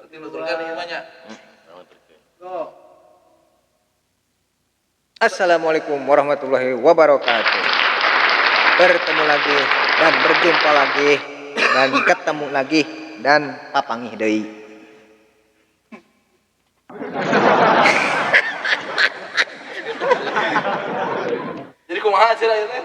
Berarti nuturkeun ieu mah nya. Go. Assalamualaikum warahmatullahi wabarakatuh. Bertemu lagi dan berjumpa lagi dan ketemu lagi dan papangih deui. Jadi kumaha sih ieu teh?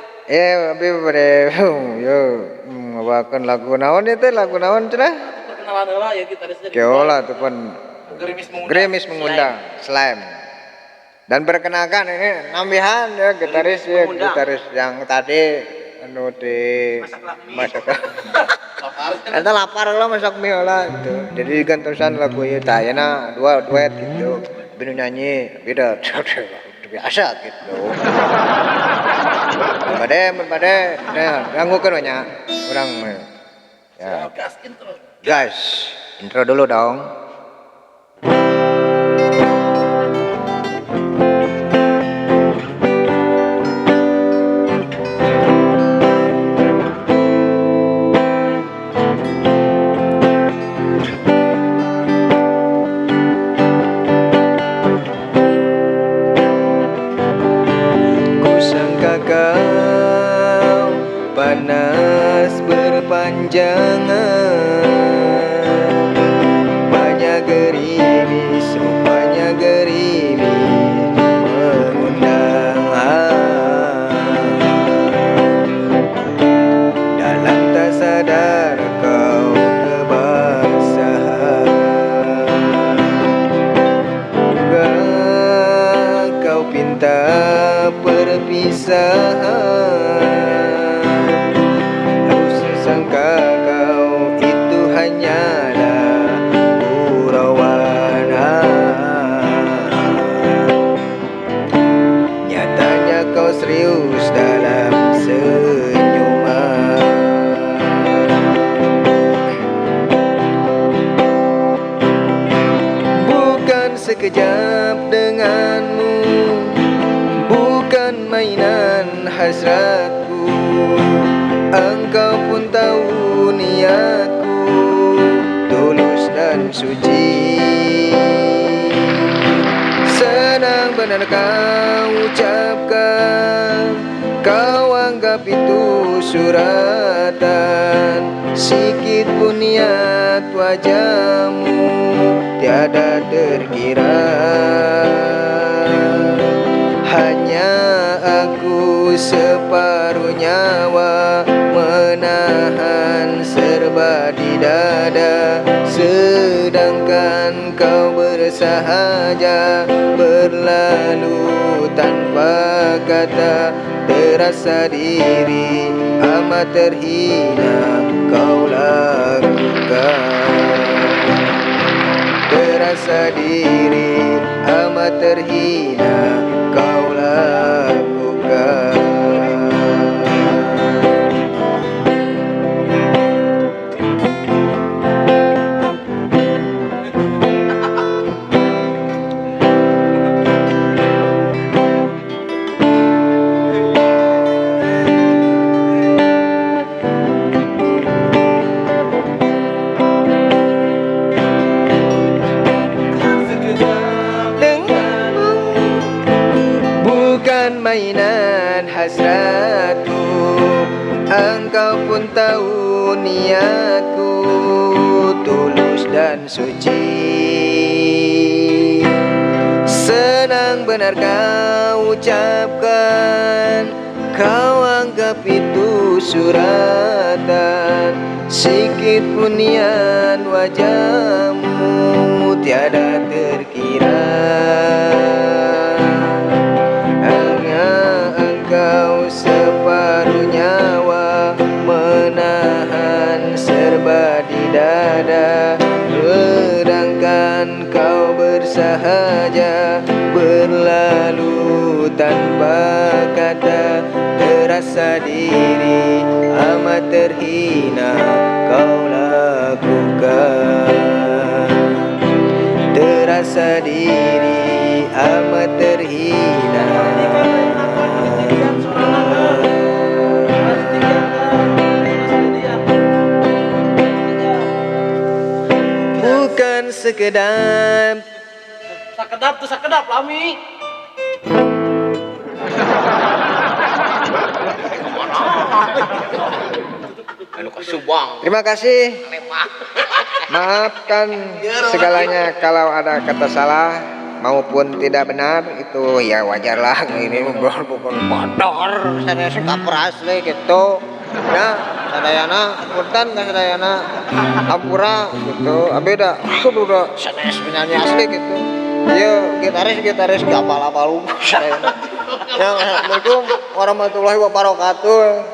Abi bade yo ngabawakeun lagu naon ieu teh, lagu naon cenah? Perkenalan heula ya gitarisnya. Keola tuh pun Gerimis mengundang. Gerimis mengundang Slam. Dan perkenalkan ini nambihan ya gitaris ya, gitaris yang tadi anu di masak. Lapar. Eta lapar lah masak mie lah gitu. Jadi digantosan lagu ieu tah ayeuna dua duet gitu. Binu nyanyi beda biasa gitu. Bade mun bade nah ganggukeun we nya urang mah. Ya. Gas intro. Guys, intro dulu dong. Kusangka kau panas berpanjangan, rupanya gerimis, rupanya gerimis mengundang. Dalam tak sadar kau kebasahan, juga kau pinta perpisahan. Aku sangka kau itu hanyalah gurauan. Nyatanya kau serius dalam senyuman. Bukan sekejap denganmu, bukan mainan hasratku. Engkau pun tahu niatku tulus dan suci. Senang benar kau ucapkan, kau anggap itu suratan. Sikit pun niat wajahmu tiada terkira. Hanya aku separuh nyawa menahan serba di dada, sedangkan kau bersahaja berlalu tanpa kata. Terasa diri amat terhina kau lakukan. Terasa diri amat terhina kau lakukan. Denganmu bukan mainan hasratku, engkau pun tahu niatku tulus dan suci. Senang benar kau ucapkan, kau anggap itu suratan. Sikit pun niat wajahmu tiada terkira. Hanya engkau separuh nyawa menahan serba di dada, sedangkan kau bersahaja berlalu tanpa kata. Terasa diri amat terhina kau lakukan. Terasa diri amat terhina. Bukan Punten sekedap. Sakedap tuh sakedap lami. Anu ka Subang. Terima kasih. Lemah. Maafkan segalanya kalau ada kata salah maupun tidak benar, itu ya wajarlah, ini bukan bodor sanes cover asli gitu. Nah, sadayana punten ka sadayana, hampura gitu. Abi da kudu sanes penyanyi asli gitu. Iya, gitaris gitaris gak apal-apal sadayana. Ya, assalamualaikum warahmatullahi wabarakatuh.